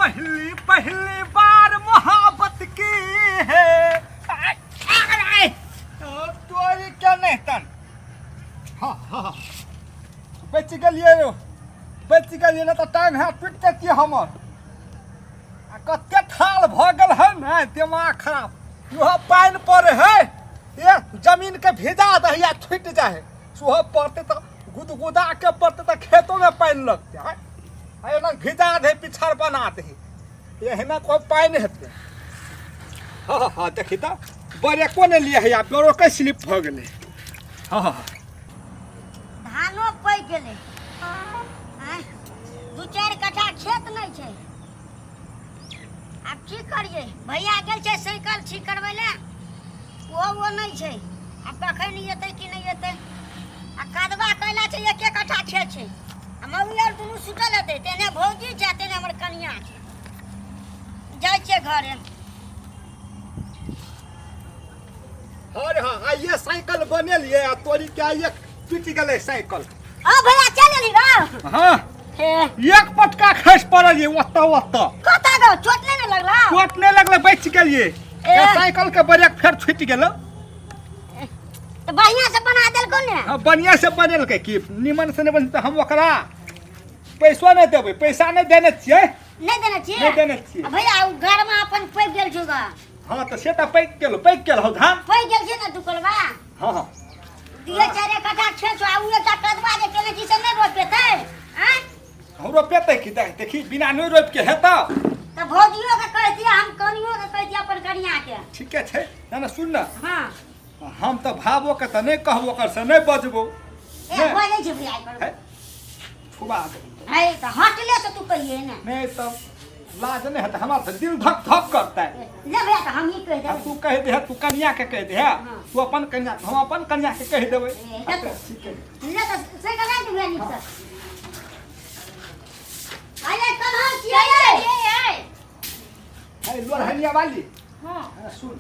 पहली पहली बार मोहब्बत की है। आय, आय, आय। ओ, तोरी के नहीं तन। हाँ हाँ, बचि गेलियै यौ, बचि गेलियै, नहि तऽ टाइम है टूटि जैतियै हमर। आ कते थाल भऽ गेल है ने, दिमाग खराब। इहो पानि पड़े है, ए जमीन के भिजा दही आ छुटि जाइ है। सुबह पड़तै तऽ गुदगुदा के पड़तै तऽ खेतोमे पानि लगतै। आय आ एना भिजा दे, पिछड़ बना दे, एहना कोइ पानि हेतै। हँ हँ हँ, देखी तऽ ब्रेको नहि लिए है, आ ब्रेके स्लिप भऽ गेलै। हँ हँ। धानो पकि गेलै। आँय, दू चारि कट्ठा खेत नहि छै। आब की करियै? भैया गेल छै साइकिल ठीक करबै लए, ओहो ओ नहि छै। आब कखन एतै कि नहि एतै। आ कदवा कैला छै, एके कट्ठा खेत छै आ मम्मी आर दुनू सुतल हेतै। तेने भौजी छै, तेने हमर कनिया छै। जाइ छियै घरे। अरे हाँ, आइए साइकिल बनेलिए आ तोरी के आइए टूटि गेलै साइकिल। आ भैया, चल एली गा? हाँ। हे। एक पटका खसि पड़लिए ओतऽ ओतऽ। कतऽ गो? चोट नहि ने लगला? चोट नहि लगलै, बचि गेलिए। ए। साइकिल के ब्रेक फेर छुटि गेलै। तऽ बढ़िया से बना देलको ने? हाँ, बढ़िया से बनेलकै कि निमन से नहि बनेलकै तऽ हम ओकरा पैसो नहि देबै। पैसा नहि देने छियै। नहि देने छियै? नहि देने छियै। आ भैया, ओ घरमा अपन पकि गेल छौ गा? हाँ, तऽ से तऽ पकि गेल, पकि गेल हौ धान। पकि गेल छै ने दुकलवा? हाँ हाँ। दिए चारि कट्ठा खेत छौ आ उ एकटा कदवा जे केने छी से नहि रोपेतै? आँय? हम रोपेतै कि देखी, बिना नहि रोपि के हेतौ। तऽ भौजियो के कहि दिअ, हम कनियो के कहि दिअ, अपन कनिया के। ठीके छै। ना ना, सुन ने। हाँ। हम तऽ भावो के तऽ नहि कहबो, ओकर से नहि बजबो। ए। नहि। बजै छै भैया एकर। है, छुबा दे। है तऽ हटले से तू कहिए ने। नहि तऽ लाज नहि हेतै? हमरा तऽ दिल धक धक करतै। ले भैया, तऽ हमही कहि आ देबै। तू कहि दे, तू कनिया के कहि दे। हाँ। तू अपन कनिया, हम अपन कनिया के कहि देबै। ए, हेतौ। ठीक है। ले तऽ से करा दे भैया नीक से। अरे कहाँ छियै? है लोरहनिया वाली। हाँ। हाँ, सुन,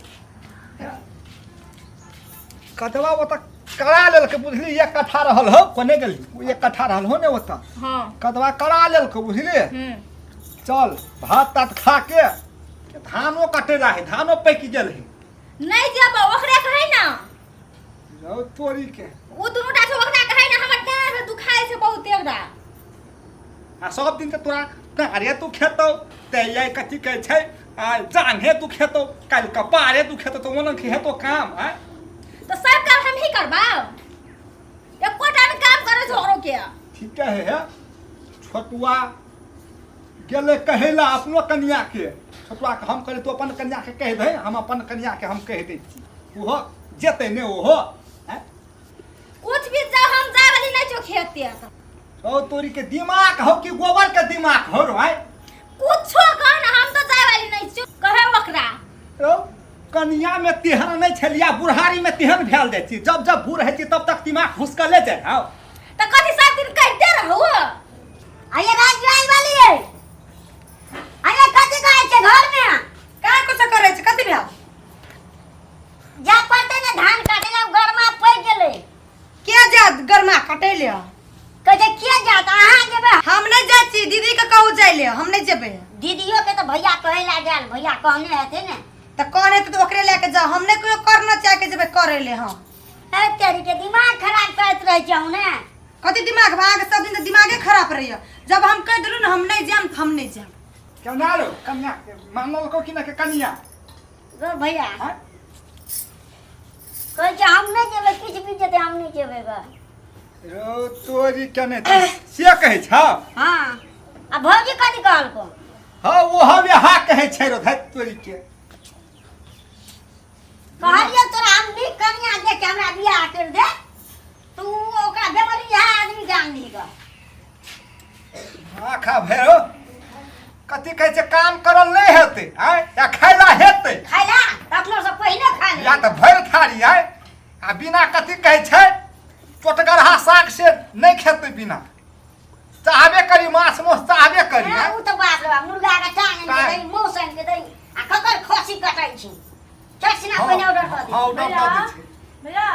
कदवा ओतऽ करा लेलकै, बुझली? एक कट्ठा रहल हो, कोने गेली? ओ एक कट्ठा रहल हो ने ओतऽ। हाँ। कदवा करा लेलकै, बुझली? चल, भात तात खा के धानो कटेला है, धानो पकि गेल है। नहीं जेबो, ओकरे कहै ना। रौ तोरी के। ओ दुनू टा छै, ओकरा कहै ना। हमर डाँर दुखाइ छै बहुत एकरा। आ सब दिन तऽ तोरा डाँरे दुखेतौ ते ये कथी कहै छै, आ जांघे दुखेतौ, काल्हि कपारे दुखेतौ, तऽ ओना की हेतौ काम? आँय? तऽ सब काम हम ही करबाउ? एकोटा नहि काम करै छै ओकरो के। ठीके है। हे छोटुआ गेलै कहै ला अपनो कनिया के। छोटुआ के हम कहलियै, तू अपन कनिया के कहि दे, हम अपन कनिया के हम कहि दै छी। ओहो जेतै ने ओहो, आँय? कुछ भी जा, हम जाय वाली नहीं छो खेते। ओ तोरी के दिमाग हौ कि गोबर के दिमाग हौ रे भाई? कुछो कह ना, हम तो जाय वाली नहीं छो, कहे ओकरा। रौ, कनिया में तेहन नहीं छलिया, बुढ़ारी में तेहन भेल जाइ छी। जब जब बूढ़ होइ छी तब तक दिमाग घुसकले जाइ हौ। त कथी सब दिन करते रहू? अरे राज वाली है, अरे कथी कहै छै घर में? का कुछ करै छै? कथी भेल? जा पड़तै ने धान काटे ला, गरमा पड़ि गेलै। के जात गरमा कटै ले? कहै छै के जात, अहाँ जेबै? हम नहि जाइ छी, दीदी के कहू जाइ ले, हम नहि जेबै। दीदियो के तऽ भैया कहै ला गेल, भैया कहने हेतै ने। तऽ कहने हेतै तऽ ओकरे लए के जाउ, हम नहि कहियो करना चाह के जेबै करै ले हम। ए तेरी के, दिमाग खराब करैत रहै छै ने। कथी दिमाग? भाग सब दिन तऽ दिमागे खराब रहैया। जब हम कहि देलहुँ ने हम नहि जायब तऽ हम नहि जायब। केना रो कनिया के मानलको कि ना के कनिया? गो भैया। आँय? कहै छै हम नहि जेबै, किछु भी जेतै हम नहि जेबै ग। रो तोरी केने से कहै छौ? हाँ, आ भौजी कथी कहलको? हाँ, ओ हवे हा कहै छै रो धैत तोरी के। कहलियै तोरा हम नीक कनिया देख के हमरा बियाह कर दे, तू ओकरा बेमरी इएह आदमी के आनली ग। आखा भेरो कथी कहै छै, काम करल नहि हेतै आय या खैला हेतै? खैला तखनो से पहिले खा ले। या तऽ भरि थारी आय आ बिना कथी कहै छै चोटगरहा साग से नहि खेतै, बिना चाहबे करी, माछ मांस चाहबे करी। हाँ, आँय? उ तऽ बाप रे बाप, मुर्गा के टांग आनि के टांग। दही, मांस आनि के दही आ ककर खसी कटाइ छै चट सिना हाँ, पहिने ऑर्डर कऽ दे। हाँ, ऑर्डर कऽ दै छै। भैया,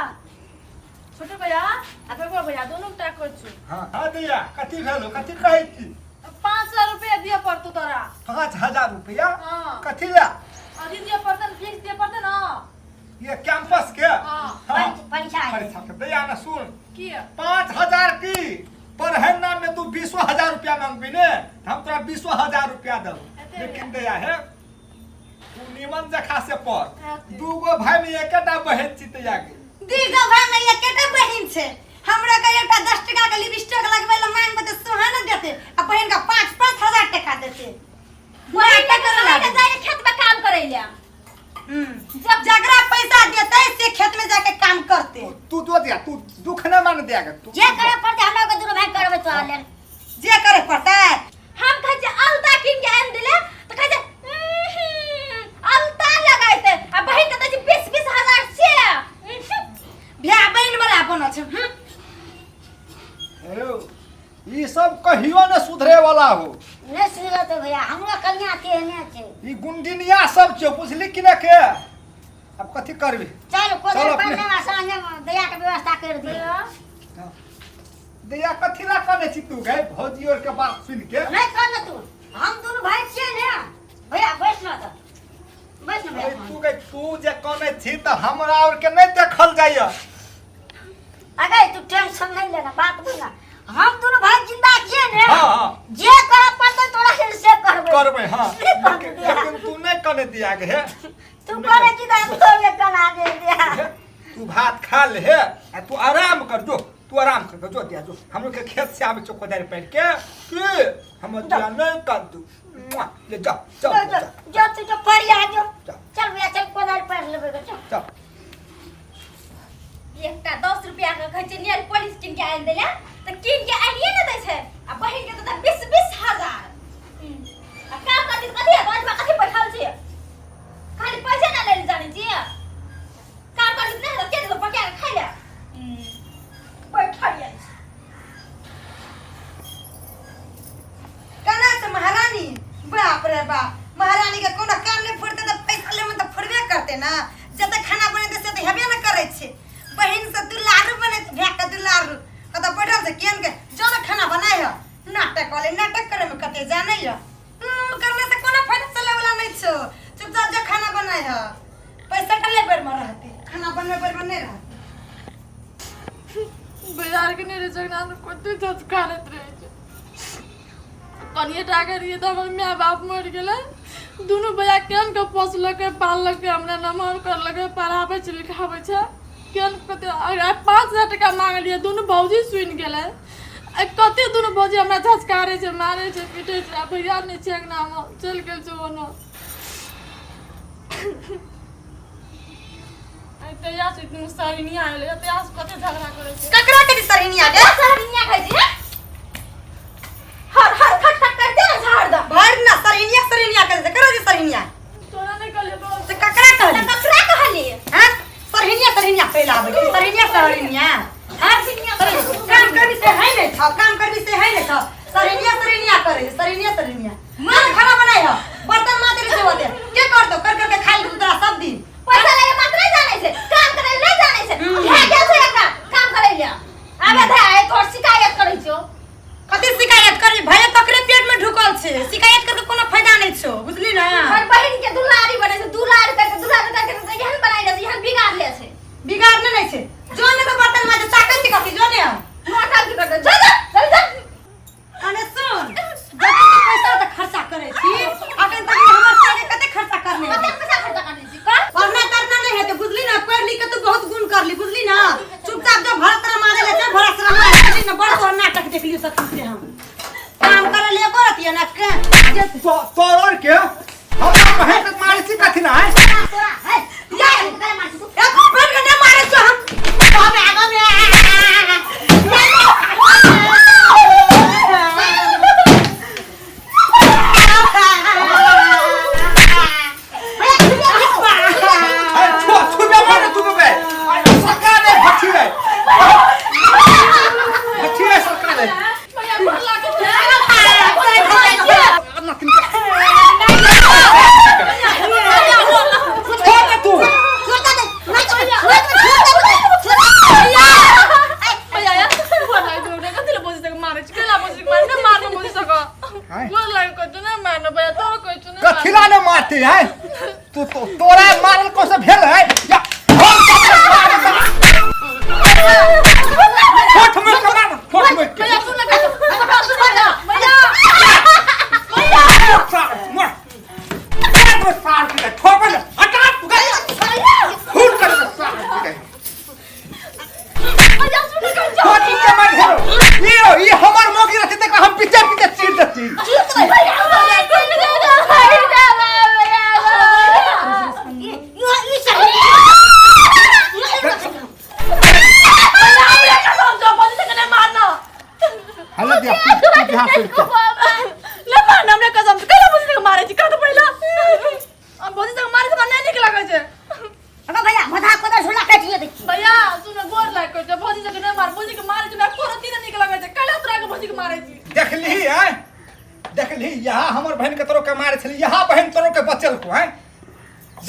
छोटू भैया आ बड़का भैया, दुनू टा कहै छी। हाँ हाँ दैया, कथी भेलो? कथी कहै छी? 5 5000 रुपया दिअ पड़तौ तोरा। 5000 रुपया? हाँ। कथी ला? अथी दिअ पड़तै ने, फीस दिअ पड़तै ने। ये कैंपस के? हाँ। हाँ। परीक्षा है। परीक्षा के दैया ना सुन। की? 5000 की पढ़े नाम में तू 20,000 रुपया मांगबी ने, हम तोरा 20,000 रुपया देबो। एते लेकिन दैया हे, तू निमन जखा से पढ़। एते। दूगो भाई में एकेटा बहन छी तैया के। दीगो भाई में एकेटा बहिन छै। हमरा के एकटा 10 टका के लिपस्टिक लगबै ल मांगबै त सुहाना देते आ बहिन के 5-5 हजार टका देते। बहिन के नाटक करे बहिन के लागै। जाय खेत में काम करै ले। जब जकरा पैसा देते से खेत में जाके काम करते। तू दो दिया, तू दुख न मान दिया के तू। जे करे पड़ते हमरा के दुनू भाई करबै तोरा लेल। जे करे पड़तै। हम कहै छियै अलता कीन के आनि देले तऽ कहै छै अलता लगाइते आ बहिन के दै छै 20-20 हजार से। बियाह बहिन वाला बनल छै। हेलो, ई सब कहियो न सुधरे वाला हो। नहि सुधरत भैया, हमरो कनिया तेहने छै। ई गुंडिनिया सब छै, बुझली कि न के? अब कथी करबी? चल कोदर चल अपने। पर लेना, साँझ में दया के व्यवस्था कर दी। दैया कथी ला कने छी तू गए भौजी और के बात सुन के? नहीं कर ना तू, हम दोनों भाई छियै ने भैया। बैठ ना तऽ, बैठ ना अरे भैया। तू गए, तू जे कने छी त हमरा और के नहीं देखल जाइए। अगे तू टेंशन नहीं लेना, बात बुझना, हम दोनों भाई जिंदा छियै ने। हाँ, हाँ। जे करऽ पड़तै तोरा लेल से करबै। करबै, हाँ। नहीं कर लेकिन दिया। लेकिन तू नहीं कने दिया गे हे। तू करे छी तऽ हम तोरे कना दे दिया। हे, तू भात खा ले हे आ तू आराम कर, जो तू आराम कर, जो दिया जो। हम लोग के खेत से आवे छो कोदारी पहन के की हम दिया नहीं कर दू। मुआ, ले जा जा। जो जा। जो तू जो पढ़ आ जो। जा। चल भैया चल, कोदारि पढ़ लेबै चल। जा। एकटा 10 रुपया के कहै छै नेल पॉलिश कीन के आनि देले तऽ कीन के आनिए ने दै छै आ बहिन के तऽ 20-20 हजार। आ काम करती तऽ कथी हेतौ? ओहिमे कथी बैठल छियै? खाली पैसे ना लै लए जानै छियै। काम करती तऽ नहि हेतौ? के देतौ पका के खाइ ले? बैठल जाइ छै। केना छै महारानी? बाप रे बाप, महारानी के कोनो काम नहि फुरतै तऽ पैसा लेबै तऽ फुरबे करतै ने। जते खाना बनेतै से तऽ हेबे ने करै छै। बहिन से दुलारू बने, भाय के दुलारू। कतऽ बैठल छै केहन के जो ने खाना बनाय ह। नाटक वाले नाटक करे में कते जानै य। करने से कोनो फायदा चले वाला नहि छौ। चुपचाप जो खाना बनाय ह। पैसा के ले बेर में रहतै, खाना बनबै बेर में नहि रहतै। बाजार के नहि रहै छै, अंगना कते झझकारैत रहै छै। कनिए टाके रहियै तऽ हमर माय बाप मरि गेलै। दुनू भैया केहन कऽ पोसलकै, पाललकै, हमरा नमहर करलकै, पढ़ाबै छै, लिखाबै छै केहन कते। आइ 5000 टाका मांगलियै, दुनू भौजी सुनि गेलै। आइ कते दुनू भौजी हमरा झझकारै छै, मारै छै, पीटै छै। आ भैया नहि छै अंगनामे, चलि गेल छै ओनो। आइ तहिया से दुनू सरिनिया एलै, तहिया से कते झगड़ा करै छै। ककरा के सरहिनिया गे? सहरनिया खाइ छी हर हर खट खट करते ना झाड़ द। भर ना सरहिनिया सरहिनिया करे करो जे सरहिनिया। तोरा नहि कहलियै तोरा। से ककरा कहली? ककरा कहलियै? हाँ, सरहिनिया सरहिनिया फैलाबै छै, सरहिनिया सरहिनिया। हाँ, काम करबी से है नहीं छौ, काम करबी से है नहीं छौ। सरहिनिया सरहिनिया करे, सरहिनिया सरहिनिया। मां खाना बनाई हो, बर्तन माजे से होते के कर दो, कर कर के खाई तोरा सब दिन। पैसा लगे मात्र नहीं जानै छै, काम करे नहीं जानै छै। भए गेल छै एकरा काम करे ले आबे धे। आइ तोहर शिकायत करै छियौ। कथी शिकायत करी? भैया तकरे पेट में ढुकल छै। शिकायत करके कोनो फायदा नहीं छौ, बुझली ना? हमर बहिन के दुलारी बने छै, दुलार करके दुलार करके तऽ एहन बनाइ ले छै, एहन बिगाड़ ले छै। बिगाड़ने नहीं छै। जो ने तो बर्तन माजे ताकत छै कथी, जो ने। नौटंकी की करतै? जा जा, चल जा। अने सुन, जब तू पैसा तऽ खर्चा करै छी, अखन तक हमर संगे कते खर्चा करने कते हेबी? पैसा खर्चा करने छी का? पढ़ना तरना नहीं हेतै, बुझली ना? पढ़ लिख के तू बहुत गुण करली, बुझली ना? चुपचाप जो भरत रा मारे ले चल भरत रा मारे, बुझली ना? बड़ तोहर नाटक देख लियो सखी से। हम काम करे ले करत ना के जे तोर के हमरा कहे के मारे छी कथी ना है? तोरा है या करे मार तू। एक भर के ने मारे छो हम बाप आगा में। अरे छो छुबे मारे तू बे। अरे सरकार ने भट्ठी रे, भट्ठी रे सरकार ने। भैया गोर लागै छै। छोड़ दे तू। छोड़ दे, नहीं छोड़ दे, छोड़ दे, छोड़ दे। कथी ला ने मारती है तू तो तोरा मारल को से भेल है या हम तोरा मारल ठोठ में के मार ठोठ में के भैया सुन ना सुन ना भैया सार मार तो सार के ठोक में हटा तू गई खून कर दे सार के भैया सुन ना ठोठ के मार घेरो ये ये हमर मोगी रहती त हम पीछे पीछे चीर देती ई सही हल्ला दिया तू ध्यान से कर अगो भैया मधा कोदर झूला काटिए दै छी भैया सुन गोर लाग के भौजी के नहीं मार भौजी के मारे छै कोनो तीन निक लगै छै काल्हि तोरा के भौजी के मारे छी देखली हैं देखली यहाँ हमर बहन के तोरो के मारे छली यहाँ बहन तोरो के बचल को हैं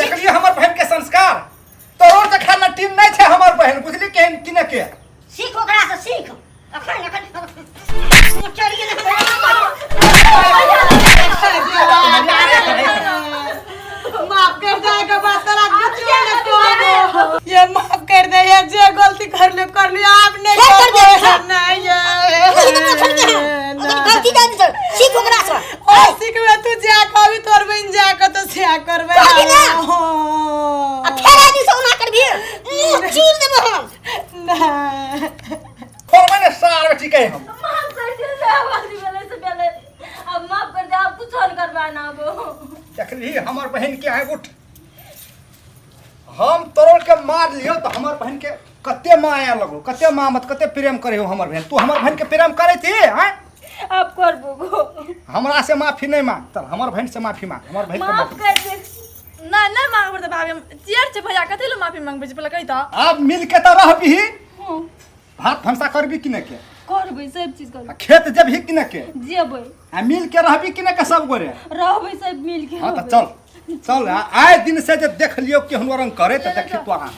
देखली हमर बहन के संस्कार तोरो जखा न टीम नहीं छै हमर बहन बुझली केहन कि ने के सीख ओकरा से सीख अखन अखन चढ़ गेल माफ कर दे के बात तोरा कुछ न कहबो ये माफ कर दे ये जे गलती कर ले कर ले आप नहीं फेर कर दे, करबो नहीं ये गलती जान दे सीख ओकरा से ओ सीखबे तू जा कहबी तोर बहिन जा के तो सिया करबे कहबी ना? हाँ। आ फेर आदि से ओना करबी मुंह चीर देबो हम ना फोन मैंने सार बेटी के हम माफ कर दे आवाज भेलै से भेलै अब माफ कर दे अब कुछ और करबा ना अब देखली हमर बहन के आए उठ हम तोरो के मार लियो तो हमर बहन के कते माया लगो कते माँ मत कते प्रेम करे हो हमर बहन तू हमर बहन के प्रेम करे थी हैं अब करबो गो हमरा से माफी नहीं मांग चल हमर बहन से माफी मांग हमर बहन के माफ माफी कर दे ना नहीं मांगबै तऽ भाभी हम चेयर छै भैया कथी लए माफी मांगबै छै पहिले कही तऽ अब मिल के तो रहबी भात भनसा करबी कि नहीं के करबै सब चीज करबै आ खेत जेबही कि नहीं के जेबै आ मिल के रहबी कि नहीं के सब गोरे रहबै सब मिल के हाँ तो चल चल आए दिन से जब देख लियो कि हम रंग करे तो देखी तो हम